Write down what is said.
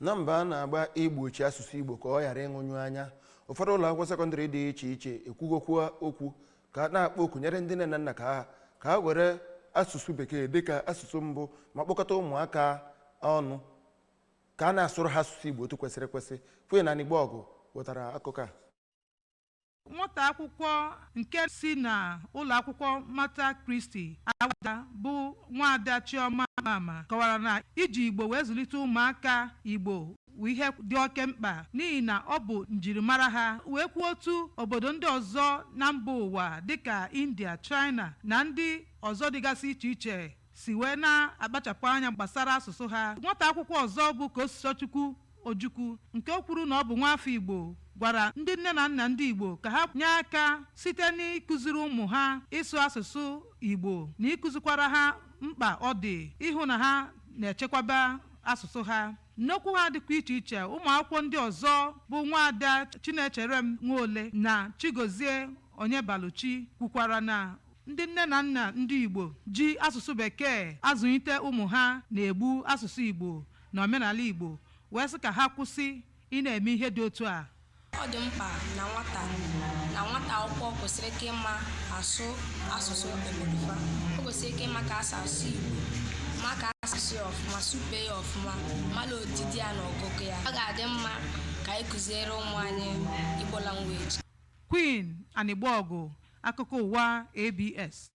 Na mba a na-agba igbochi asụsụ Igbo ka ọ ghara ịṅụnyụ anya, ụfọdụ ụlọ akwụkwọ sekọndịrị dị iche iche ekwugokwu okwu ka na-akpọ oku nyere ndị nne na nna ka ha were asụsụ Bekee dịka asụsụ mbụ ma kpọkọta ụmụaka ọnụ ka a na-asụrụ ha asụsụ Igbo otu kwesịrị ekwesị. Queen Anigbogu wetara akụkọ a. Nwata akwụkwọ nke si na ụlọ akwụkwọ Mater Christi Awada bụ Nwaada Chioma Mama kọwara na iji Igbo wee zụlite ụmụaka Igbo bụ ihe dị oke mkpa, n'ihi na ọ bụ njirimara ha, wee kwuo otu obodo ndị ọzọ na mba ụwa dịka India, China na ndị ọzọ dịgasị iche iche si wee na-akpachapụ anya gbasara asụsụ ha. Nwata akwụkwọ ọzọ bụ Kosisochukwu Ojukwu, nke o kwuru na ọ bụ nwaafọ Igbo, gwara ndị nne na nna ndị Igbo ka ha nye aka site n'ịkụziri ụmụ ha ịsụ asụsụ Igbo na ịkụzikwara ha mkpa ọ dị ịhụ na ha na-echekwaba asụsụ ha. N'okwu ha dịkwa iche iche, ụmụ akwụkwọ ndị ọzọ bụ Nwaada Chinecherem Nwaole na Chigozie Onyebaluchi kwukwara na ndị nne na nna ndị Igbo ji asụsụ Bekee azụlite ụmụ ha na-egbu asụsụ Igbo na omenala Igbo, wee sị ka ha kwụsị ị na-eme ihe dị otu a. Ọ dị mkpa na nwata akwụkwọ kwesịrị ka ịma asụ asụsụ obodo fa. O kwesịrị ka ịma ka asụ asụ Igbo, ma ka asụ ya ọfụma, sụpee ya ọfụma, mara odidi ya na ọgụgụ ya. Ọ ga-adị mma ka anyị kụziere ụmụ anyị Igbo language. Queen Anigbogu, akụkọ ụwa ABS.